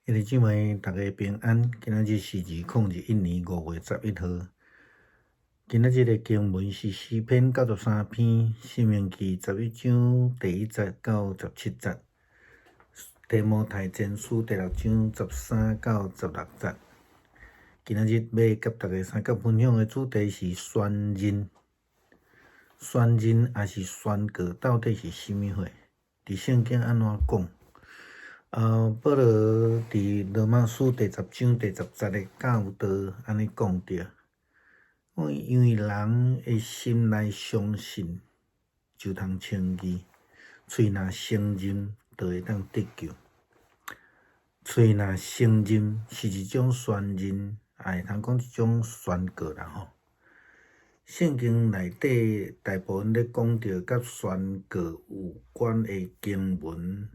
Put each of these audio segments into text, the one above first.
兄弟姊妹，逐家平安。今仔日是2021年5月11號。今仔日的經文是詩篇93篇、申命記11章第1節到17節、提摩太前書第六章13到16節。今仔日欲佮大家相共分享的主題是宣認。宣認抑是宣告，到底是啥物貨？佇聖經按怎講？保羅佇羅馬書第十章第十節的教導按呢講著，因為人的心內相信就通稱義，喙若承認就會當得救。喙若承認是一種宣認，也會通講一種宣告啦吼。聖經內底大部分咧講著佮宣告有關的經文，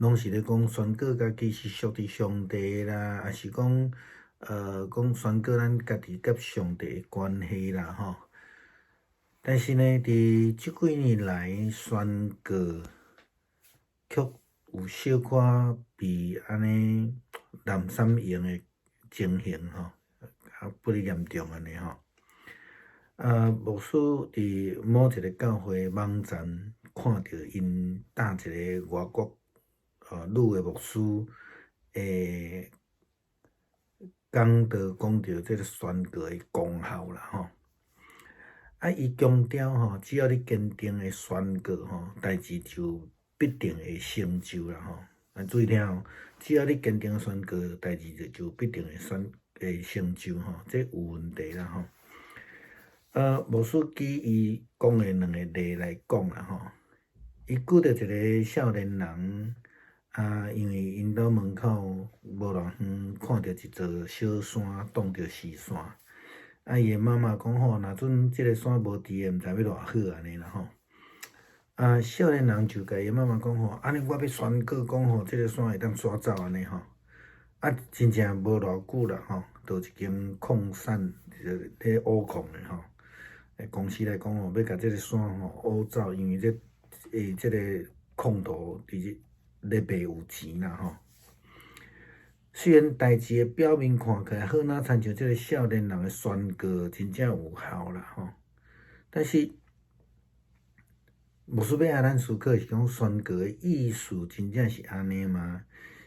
攏是咧講宣告家己是屬佇上帝啦，抑是講，講宣告咱家己佮上帝的關係啦吼。但是呢，佇這幾年來，宣告卻有小可被按呢濫使用的情形吼，較不哩嚴重按呢吼。牧師佇某一个教會網站看著𪜶搭一个外國女的牧師的講道，講著這个宣告的功效啦吼。伊強調吼，只要你堅定的宣告吼，代誌就必定會成就啦吼。注意聽哦，只要你堅定的宣告，代誌就必定會成就吼，這有問題啦吼。牧師舉伊講的兩个例來講啦吼，伊舉著一个少年人，因為𪜶兜門口無偌遠，看著一座小山，擋著視線。伊的媽媽講吼，若準這个山無佇的，毋知欲偌好按呢啦吼。少年人就共伊媽媽講吼，按呢我欲宣告講吼，這个山會當徙走按呢吼。真正無偌久啦吼，就有一間礦產咧挖礦的吼，公司來講吼，欲共這个山吼挖走，因為這這个礦頭佇咧賣有錢啦吼。雖然代誌的表面看起來好若親像這个少年人的宣告真正有效啦吼，但是牧師欲愛咱思考是講宣告的意思真正是按呢嗎？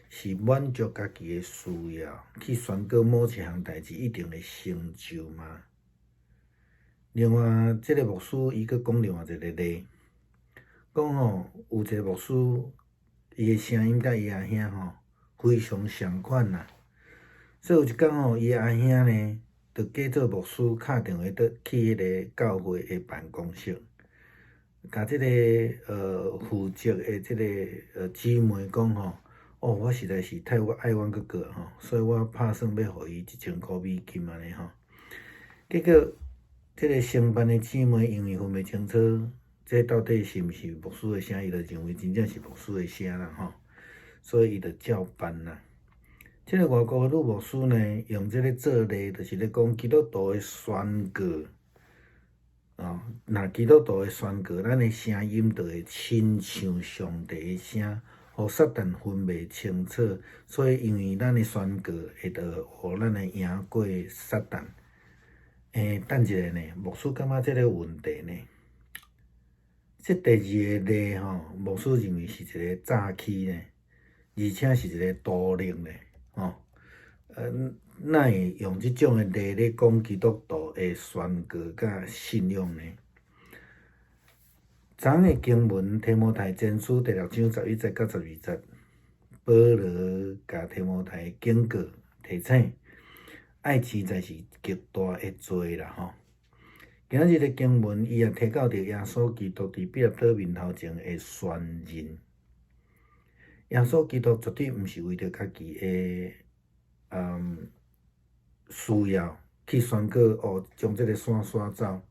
是滿足家己的需要去宣告某一項代誌一定會成就嗎？另外，這个牧師伊閣講另外一个例，講吼有一个牧師，伊的聲音佮伊阿兄吼非常相款啦，所以有一工吼，伊的阿兄呢，就假做牧師敲電話倒去彼个教會的辦公室，共這个負責的這个姊妹講吼，哦，我實在是太愛阮哥哥吼，所以我拍算欲予伊1000箍美金按呢吼。結果，這个承辦的姊妹因為分袂清楚，這到底是毋是牧師的聲，伊就認為真正是牧師的聲啦吼，所以伊就照辦啦。這个外國的女牧師呢，用這个做例，就是咧講基督徒的宣告，哦，若基督徒的宣告，咱的聲音就會親像上帝的聲，予撒旦分袂清楚。所以因為咱的宣告會著予咱會贏過撒旦。等一下呢，牧師感覺這个有問題呢。這第二个例吼，牧師認為是一个詐欺呢，而且是一个圖利呢，吼。哪會用這種的例咧講基督徒的宣告佮信仰呢？昨昏的經文提摩太前書第六章11節到12節，保羅共提摩太警告提醒，愛錢財是極大的罪啦吼。今仔日的經文，伊也提到著耶穌基督佇彼拉多面頭前的宣認。耶穌基督絕對毋是為著家己的需要去宣告哦，將這个山徙走。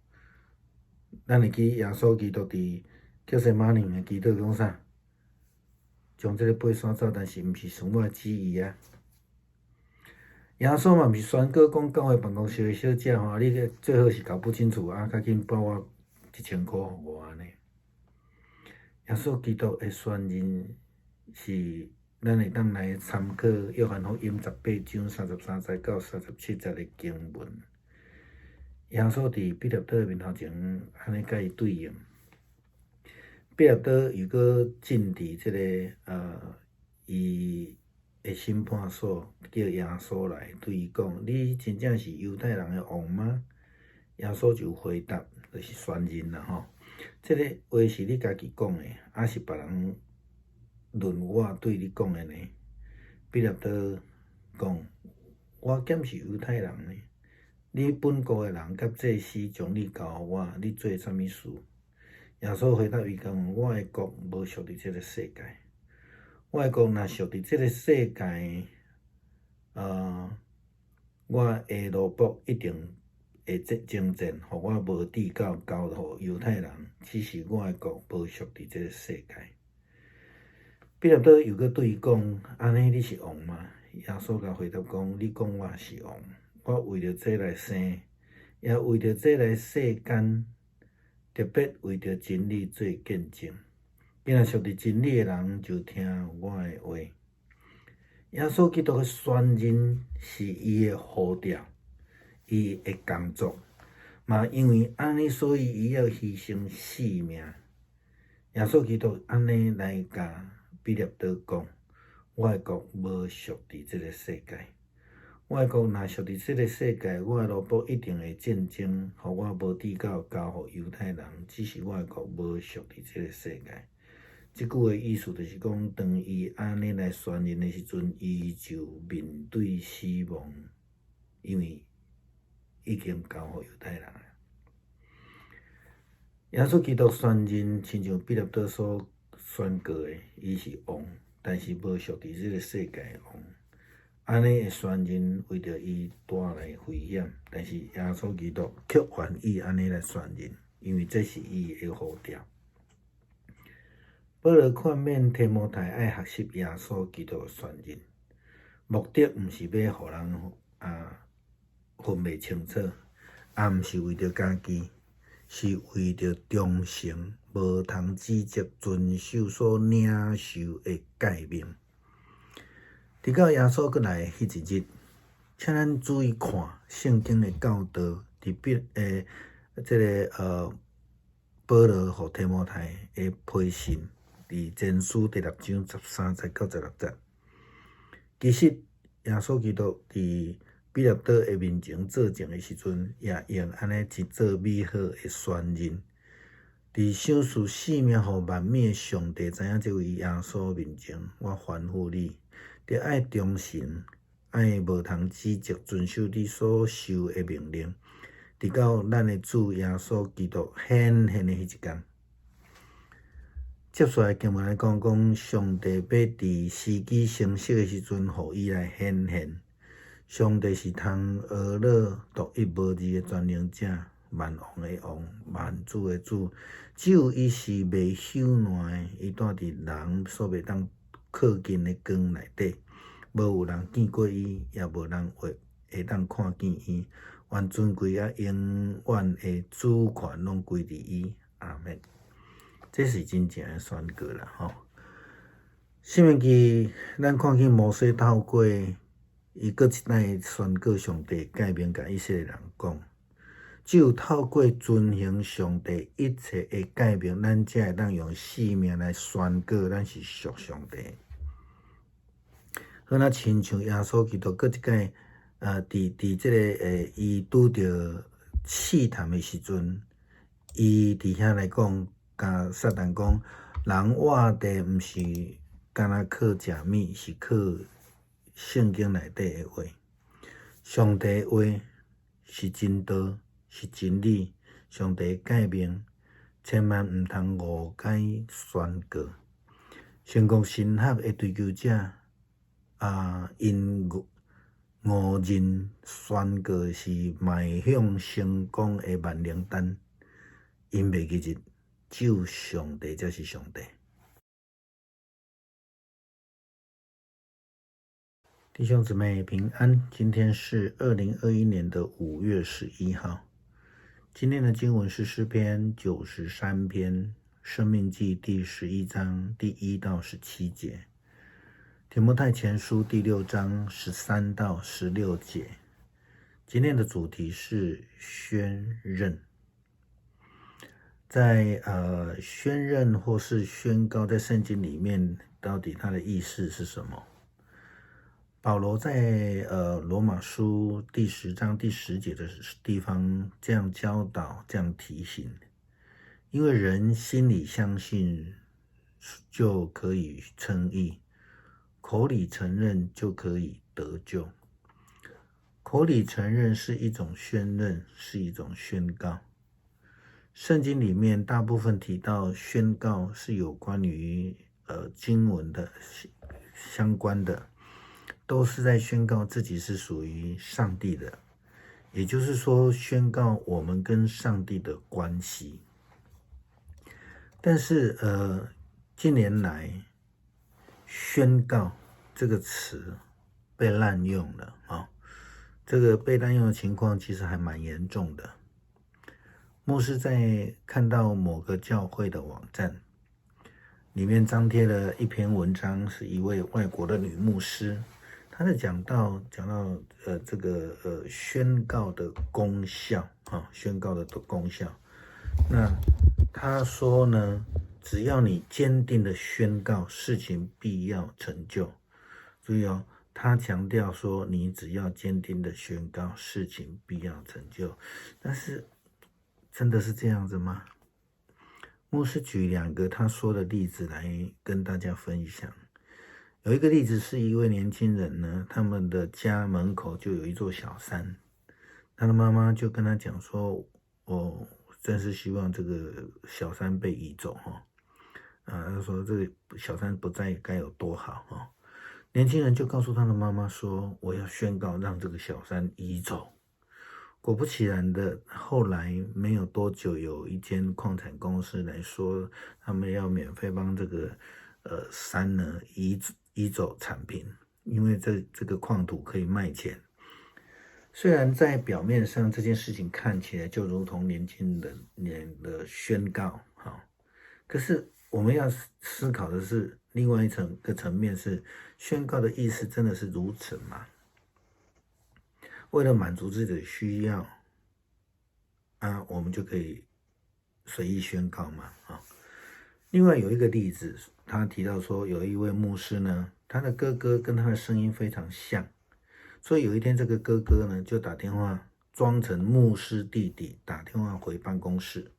咱會記耶穌基督佇客西馬尼園的祈禱講啥？將這个杯徙走，但是毋是順我的旨意啊。耶穌嘛毋是宣告講教會辦公室的小姐吼，你最好是搞不清楚啊，較緊報我一千箍予我按呢。耶穌基督的宣認是咱會當來參考約翰福音18章33節到37節的經文。耶穌佇彼拉多的面頭前按呢共伊對應。彼拉多又閣進佇這个伊的審判所，叫耶穌來對伊講：你真正是猶太人的王嗎？耶穌就回答，就是宣認啦吼。這个話是你家己講的，抑是別人論我對你講的呢？彼拉多講：我敢是猶太人呢？你本國的人佮祭司將你交予我，你做啥物事？耶穌回答伊講：我的國無屬佇這个世界。我的國若屬佇這个世界，我的奴僕一定會爭戰，予我無致到交予猶太人。只是我的國無屬佇這个世界。彼拉多又閣對伊講：按呢你是王嗎？耶穌共回答講：你講我是王。我為著這來生，也為著這來世間，特別為著真理做見證。囝若屬佇真理的人，就聽我的話。耶穌基督的宣認是伊的呼召，伊的工作，嘛因為按呢，所以伊要犧牲性命。耶穌基督按呢來共彼拉多講：我的國無屬佇這个世界。我的國若屬佇這个世界，我的奴僕一定會戰爭，予我無致到交予猶太人。只是我的國無屬佇這个世界。這句話意思就是講，當伊按呢來宣認的時陣，伊就面對死亡，因為已經交予猶太人了。耶穌基督宣認，親像彼拉多所宣告的，伊是王，但是無屬佇這个世界的王。按呢的宣認為著伊帶來危險，但是耶穌基督卻願意按呢來宣認，因為這是伊的呼召。保羅勸勉提摩太愛學習耶穌基督的宣認，目的毋是欲予人分袂清楚，也毋是為著家己，是為著忠誠，無通指責，遵守所領受的誡命。直到耶穌閣來彼一日，請咱注意看聖經的教導，佇彼這个保羅予提摩太的批信，佇前書第六章13節到16節。其實耶穌基督佇彼拉多的面前作證的時陣，也用按呢一做美好的宣認。佇賞賜性命予萬民的上帝知影這位耶穌面前，我吩咐你，著愛忠誠，愛無通指責，遵守你所受的命令，直到咱的主耶穌基督顯現的彼一工。接續來經文來講，講上帝欲佇時機成熟的時陣，予伊來顯現。上帝是通呵咾獨一無二的全能者，萬王的王，萬主的主。只有伊是袂朽爛的，伊住佇人所袂當靠近的光內底，無有人見過伊，也無人會會當看見伊。願尊貴佮永遠的主權攏歸佇伊。阿們。這是真正的宣告啦，吼！申命記，咱看見摩西透過伊閣一擺宣告上帝誡命，共以色列人講：只有透過遵行上帝一切的誡命，咱才會當用性命來宣告咱是屬上帝。好若親像耶穌基督閣一擺，佇這个伊拄著試探的時陣，伊佇遐來講，共撒旦講，人活著毋是干焦靠食物，是靠聖經內底的話。上帝的話是真道，是真理。上帝的誡命，千萬毋通誤解宣告。成功神學的追求者啊，𪜶誤認宣告是邁向成功的萬靈丹，𪜶袂記得只有上帝才是上帝。弟兄姊妹平安，今天是2021年的5月11號。今天的經文是詩篇93篇，申命記第11章第1到17節。提摩太前书第六章13到16节。今天的主题是宣认，在宣认或是宣告，在圣经里面到底它的意思是什么？保罗在罗马书第10章第10节的地方这样教导，这样提醒：因为人心里相信，就可以称义；口里承认，就可以得救。口里承认是一种宣认，是一种宣告。圣经里面大部分提到宣告是有关于经文的相关的，都是在宣告自己是属于上帝的，也就是说宣告我们跟上帝的关系。但是近年来，宣告这个词被滥用了啊。这个被滥用的情况其实还蛮严重的。牧师在看到某个教会的网站里面张贴了一篇文章，是一位外国的女牧师，她在讲到这个宣告的功效啊，宣告的功效。那她说呢，只要你坚定的宣告，事情必要成就。注意哦。他强调说，你只要坚定的宣告，事情必要成就。但是，真的是这样子吗？牧师举两个他说的例子来跟大家分享。有一个例子是一位年轻人呢，他们的家门口就有一座小山，他的妈妈就跟他讲说：“我真是希望这个小山被移走哈。”啊，他说这个小山不在该有多好哈。年轻人就告诉他的妈妈说：“我要宣告让这个小山移走。”果不其然的，后来没有多久，有一间矿产公司来说，他们要免费帮这个山呢移走铲平，因为这个矿土可以卖钱。虽然在表面上这件事情看起来就如同年轻人的宣告，哈，可是我们要思考的是另外一层个层面是，宣告的意思真的是如此吗？为了满足自己的需要，啊，我们就可以随意宣告吗？啊，另外有一个例子，他提到说，有一位牧师呢，他的哥哥跟他的声音非常像，所以有一天这个哥哥呢就打电话装成牧师弟弟打电话回办公室，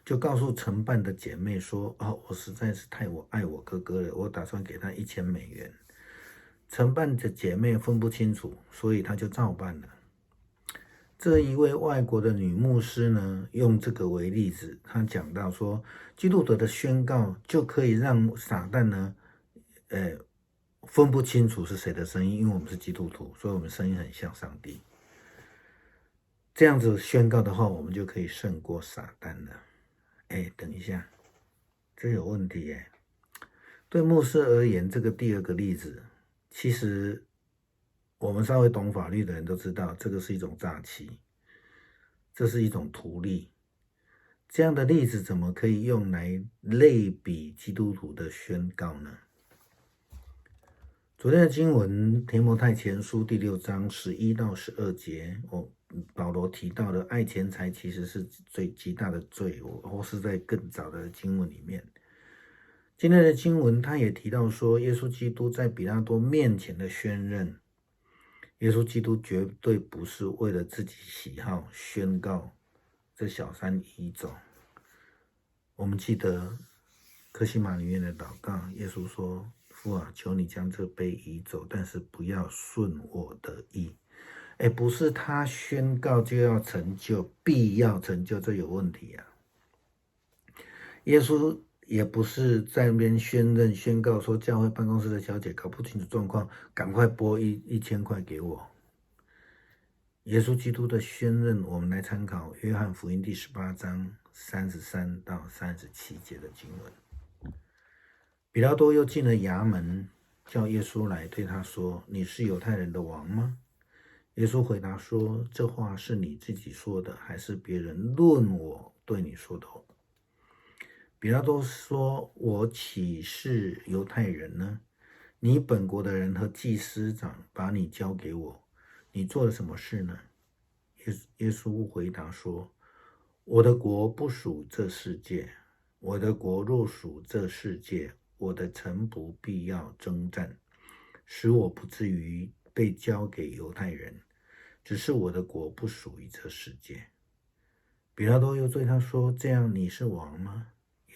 就告诉承办的姐妹说：“哦，我实在是太我爱我哥哥了，我打算给他1000美元。”承办的姐妹分不清楚，所以他就照办了。这一位外国的女牧师呢，用这个为例子，她讲到说，基督徒的宣告就可以让撒旦呢，分不清楚是谁的声音，因为我们是基督徒，所以我们声音很像上帝。这样子宣告的话，我们就可以胜过撒旦了。哎，等一下，这有问题哎。对牧师而言，这个第二个例子，其实我们稍微懂法律的人都知道，这个是一种诈欺，这是一种图利。这样的例子怎么可以用来类比基督徒的宣告呢？昨天的经文《提摩太前书》第六章11到12节，我保罗提到的爱钱财其实是最极大的罪，或是在更早的经文里面。今天的经文他也提到说，耶稣基督在彼拉多面前的宣认，耶稣基督绝对不是为了自己喜好宣告这小山移走。我们记得客西马尼园的祷告，耶稣说：“父啊，求你将这杯移走，但是不要顺我的意。”哎，不是他宣告就要成就，必要成就，这有问题啊！耶稣也不是在那边宣认宣告说，教会办公室的小姐搞不清楚状况，赶快拨1000块给我。耶稣基督的宣认，我们来参考约翰福音第18章33到37节的经文。彼拉多又进了衙门，叫耶稣来，对他说：“你是犹太人的王吗？”耶稣回答说：“这话是你自己说的，还是别人论我对你说的？”彼拉多说：“我岂是犹太人呢？你本國的人和祭司長把你交給我，你做了什麼事呢？”耶穌回答說：“我的國不屬這世界。我的國若屬這世界，我的臣僕必要爭戰，使我不至於被交給猶太人。只是我的國不屬於這世界。”彼拉多又對他說：“這樣你是王嗎？”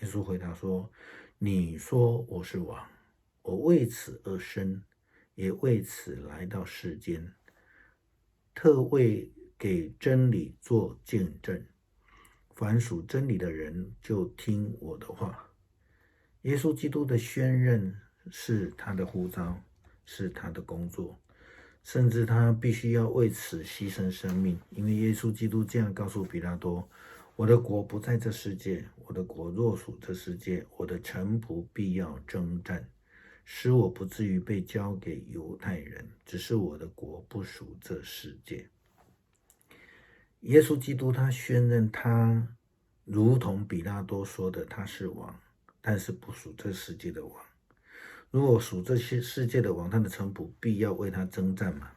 耶穌回答說：“你說我是王，我為此而生，也為此來到世間，特為給真理做見證。凡屬真理的人，就聽我的話。”耶穌基督的宣認是他的呼召，是他的工作，甚至他必須要為此犧牲生命，因為耶穌基督這樣告訴彼拉多：“我的國不在這世界，我的國若屬這世界，我的臣僕必要爭戰，使我不至於被交給猶太人。只是我的國不屬這世界。”耶穌基督他宣認他如同彼拉多說的，他是王，但是不屬這世界的王。如果屬這些世界的王，他的臣僕必要為他爭戰嘛？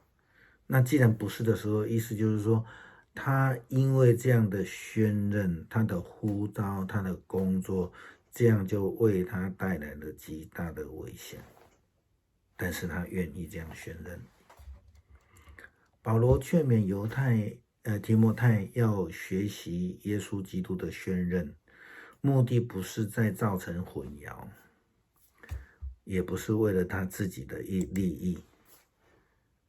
那既然不是的時候，意思就是說，他因為這樣的宣認，他的呼召，他的工作，這樣就為他帶來了極大的危險。但是他願意這樣宣認。保羅勸勉猶太呃提摩太要學習耶穌基督的宣認，目的不是在造成混淆，也不是為了他自己的利益，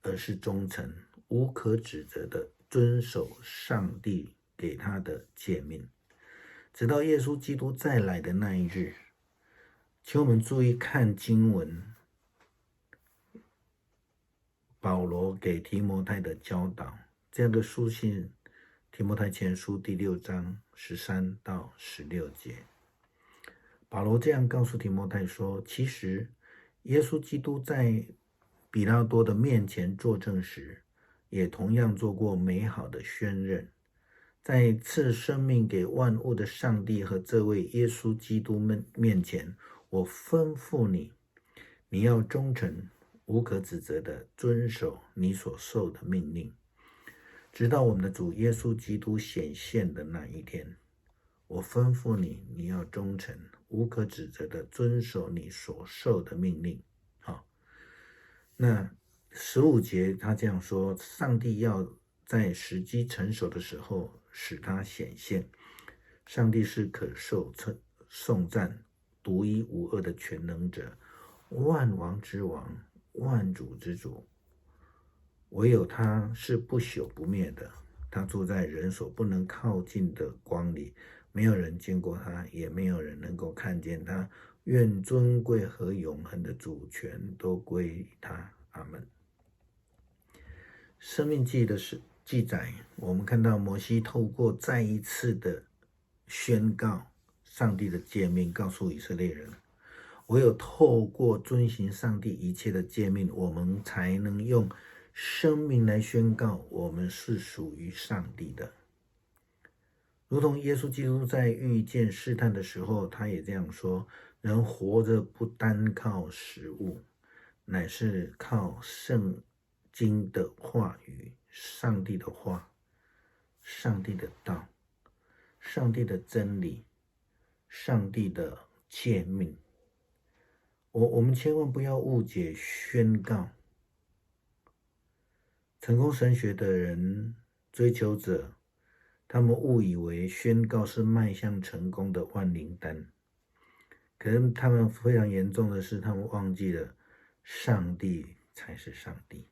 而是忠誠、無可指責的遵守上帝給他的誡命，直到耶穌基督再來的那一日。請我們注意看經文，保羅給提摩太的教導，這樣的書信，提摩太前書第六章13到16節，保羅這樣告訴提摩太說：“其實耶穌基督在彼拉多的面前作證時，也同樣做過美好的宣認，在賜生命給萬物的上帝和這位耶穌基督們面前，我吩咐你，你要忠誠、無可指責的遵守你所受的命令，直到我們的主耶穌基督顯現的那一天。我吩咐你，你要忠誠、無可指責的遵守你所受的命令。”好，那15節他這樣說：上帝要在時機成熟的時候使他顯現。上帝是可受稱頌讚、獨一無二的全能者，萬王之王，萬主之主。唯有他是不朽不滅的，他住在人所不能靠近的光裡，沒有人見過他，也沒有人能夠看見他。願尊貴和永恆的主權都歸他。阿門。申命記的是記載，我們看到摩西透過再一次的宣告上帝的誡命，告訴以色列人：唯有透過遵行上帝一切的誡命，我們才能用生命來宣告我們是屬於上帝的。如同耶穌基督在遇見試探的時候，他也這樣說：人活着不單靠食物，乃是靠聖經的話語、上帝的話、上帝的道、上帝的真理、上帝的誡命。我們千萬不要誤解宣告。成功神學的人追求者，他們誤以為宣告是邁向成功的萬靈丹。可是他們非常嚴重的是，他們忘記了上帝才是上帝。